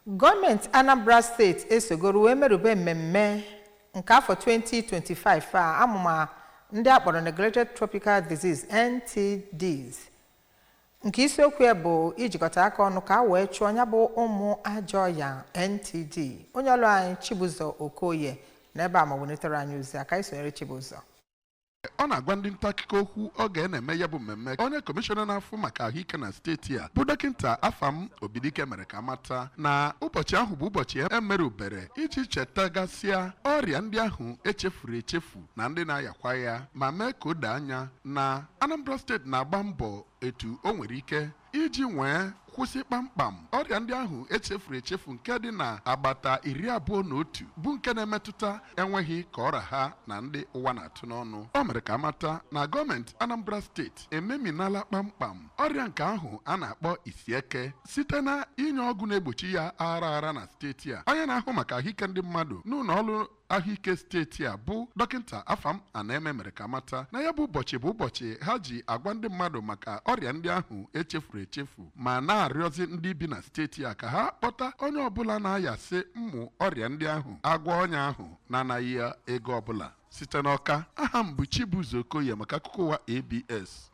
Gọọmenti Anambra Steeti esogoro wee merube mmemme nke afọ 2025 a amụma ndị a kpọrọ Neglected Tropical Disease, NTDs, nke isiokwu ya bụ ijikọta aka ọnụ ka a wee chụọ ya bụ ụmụ ajọ ọya NTD. Onye ọrụ anyị Chibụzọ Okoye n'ebe a ma welitere anyị ozi a ka anyị sonyere Chibụzọ. Ọ na-agwa ndị nta akụkọ okwu oge na-eme ya bụ mmemme, onye kọmishọna na-afụ maka ahụike na steeti a bụ Dọkịta Afam Obidike mere ka mata na ụbọchị ahụ bụ ụbọchị emerubere iji chetagasịa ọrịa ndị ahụ echefuru echefu na ndị na-ayakwa ya, ma mee ka o doo anya na Anambra Steeti na-agba mbọ etu o nwere ike iji nwee kwụsị kpamkpam ọrịa ndị ahụ echefuru echefu nke dị na agbata 21 bụ nke na-emetụta enweghị ka ọra ha na ndị ụwa na-atụ n'ọnụ. O mere ka amata na gọọmenti Anambra Steeti ememinala kpamkpam ọrịa nke ahụ a na-akpọ isieke site na inye ọgwụ na-egbochi ya aghara aghara na steeti a. Onye na-ahụ maka ahụike ndị mmadụ n'ụlọ ọrụ ahụike steeti a bụ Dọkịta Afam Anaeme mere ka mata na ya bụ ụbọchị bụ ụbọchị ha ji agwa ndị mmadụ maka ọrịa ndị ahụ echefuru echefu, ma na-arịọzi ndị bi na steeti a ka ha kpọta onye ọbụla na-ayasị mmụ ọrịa ndị ahụ, agwọ ọnya ahụ na-anaghị ya ego ọbụla. Site n'Ọka, aha m bụ Chibuzo Okoye maka akụkọ ụwa ABS.